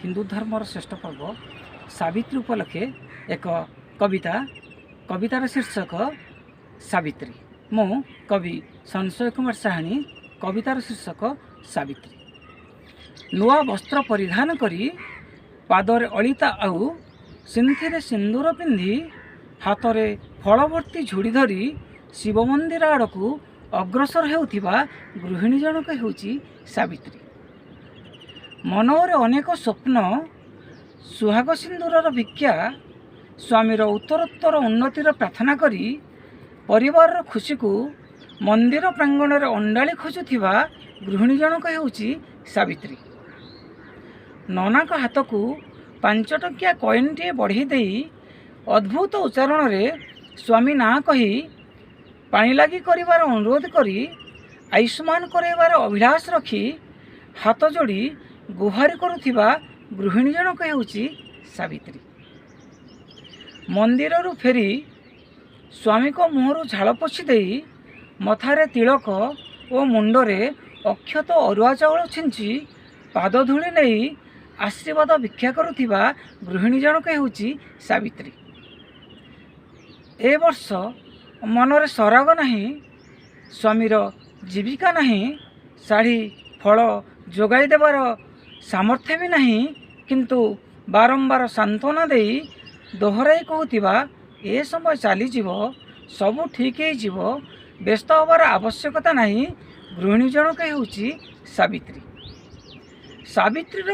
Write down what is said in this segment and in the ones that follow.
ହିନ୍ଦୁ ଧର୍ମର ଶ୍ରେଷ୍ଠ ପର୍ବ ସାବିତ୍ରୀ ଉପଲକ୍ଷେ ଏକ କବିତା। କବିତାର ଶୀର୍ଷକ ସାବିତ୍ରୀ। ମୁଁ କବି ସଂଶୟ କୁମାର ସାହାଣୀ। କବିତାର ଶୀର୍ଷକ ସାବିତ୍ରୀ। ନୂଆ ବସ୍ତ୍ର ପରିଧାନ କରି, ପାଦରେ ଅଳିତା ଆଉ ସିନ୍ଥିରେ ସିନ୍ଦୁର ପିନ୍ଧି, ହାତରେ ଫଳଭର୍ତ୍ତି ଝୁଡ଼ି ଧରି ଶିବ ମନ୍ଦିର ଆଡ଼କୁ ଅଗ୍ରସର ହେଉଥିବା ଗୃହିଣୀ ଜଣକ ହେଉଛି ସାବିତ୍ରୀ। ମନରେ ଅନେକ ସ୍ୱପ୍ନ, ସୁହାଗ ସିନ୍ଦୁରର ଭିକ୍ଷା, ସ୍ୱାମୀର ଉତ୍ତରୋତ୍ତର ଉନ୍ନତିର ପ୍ରାର୍ଥନା କରି ପରିବାରର ଖୁସିକୁ ମନ୍ଦିର ପ୍ରାଙ୍ଗଣରେ ଅଣ୍ଡାଳି ଖୋଜୁଥିବା ଗୃହିଣୀ ଜଣକ ହେଉଛି ସାବିତ୍ରୀ। ନନାଙ୍କ ହାତକୁ 5 ଟଙ୍କିଆ କଏନ୍ଟିଏ ବଢ଼େଇ ଦେଇ ଅଦ୍ଭୁତ ଉଚ୍ଚାରଣରେ ସ୍ୱାମୀ ନାଁ କହି ପାଣି ଲାଗି କରିବାର ଅନୁରୋଧ କରି ଆୟୁଷ୍ମାନ କରାଇବାର ଅଭିଳାଷ ରଖି ହାତ ଯୋଡ଼ି ଗୁହାରି କରୁଥିବା ଗୃହିଣୀ ଜଣକ ହେଉଛି ସାବିତ୍ରୀ। ମନ୍ଦିରରୁ ଫେରି ସ୍ୱାମୀଙ୍କ ମୁହଁରୁ ଝାଳ ପୋଛି ଦେଇ, ମଥାରେ ତିଳକ ଓ ମୁଣ୍ଡରେ ଅକ୍ଷତ ଅରୁଆ ଚାଉଳ ଛିଞ୍ଚି ପାଦ ଧୂଳି ନେଇ ଆଶୀର୍ବାଦ ଭିକ୍ଷା କରୁଥିବା ଗୃହିଣୀ ଜଣକ ହେଉଛି ସାବିତ୍ରୀ। ଏ ବର୍ଷ ମନରେ ସରାଗ ନାହିଁ, ସ୍ୱାମୀର ଜୀବିକା ନାହିଁ, ଶାଢ଼ୀ ଫଳ ଯୋଗାଇ ଦେବାର ସାମର୍ଥ୍ୟ ବି ନାହିଁ, କିନ୍ତୁ ବାରମ୍ବାର ସାନ୍ତ୍ୱନା ଦେଇ ଦୋହରାଇ କହୁଥିବା "ଏ ସମୟ ଚାଲିଯିବ, ସବୁ ଠିକ୍ ହେଇଯିବ, ବ୍ୟସ୍ତ ହେବାର ଆବଶ୍ୟକତା ନାହିଁ" ଗୃହିଣୀ ଜଣକ ହେଉଛି ସାବିତ୍ରୀ। ସାବିତ୍ରୀର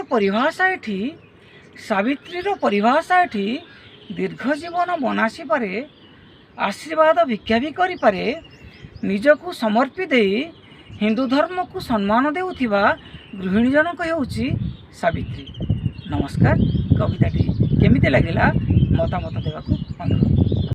ପରିଭାଷା ଏଠି ଦୀର୍ଘ ଜୀବନ ମନାସିପାରେ, ଆଶୀର୍ବାଦ ଭିକ୍ଷା ବି କରିପାରେ। ନିଜକୁ ସମର୍ପି ଦେଇ ହିନ୍ଦୁ ଧର୍ମକୁ ସମ୍ମାନ ଦେଉଥିବା ଗୃହିଣୀ ଜଣକ ହେଉଛି ସାବିତ୍ରୀ। ନମସ୍କାର। କବିତାଟି କେମିତି ଲାଗିଲା, ମତାମତ ଦେବାକୁ ଅନୁରୋଧ।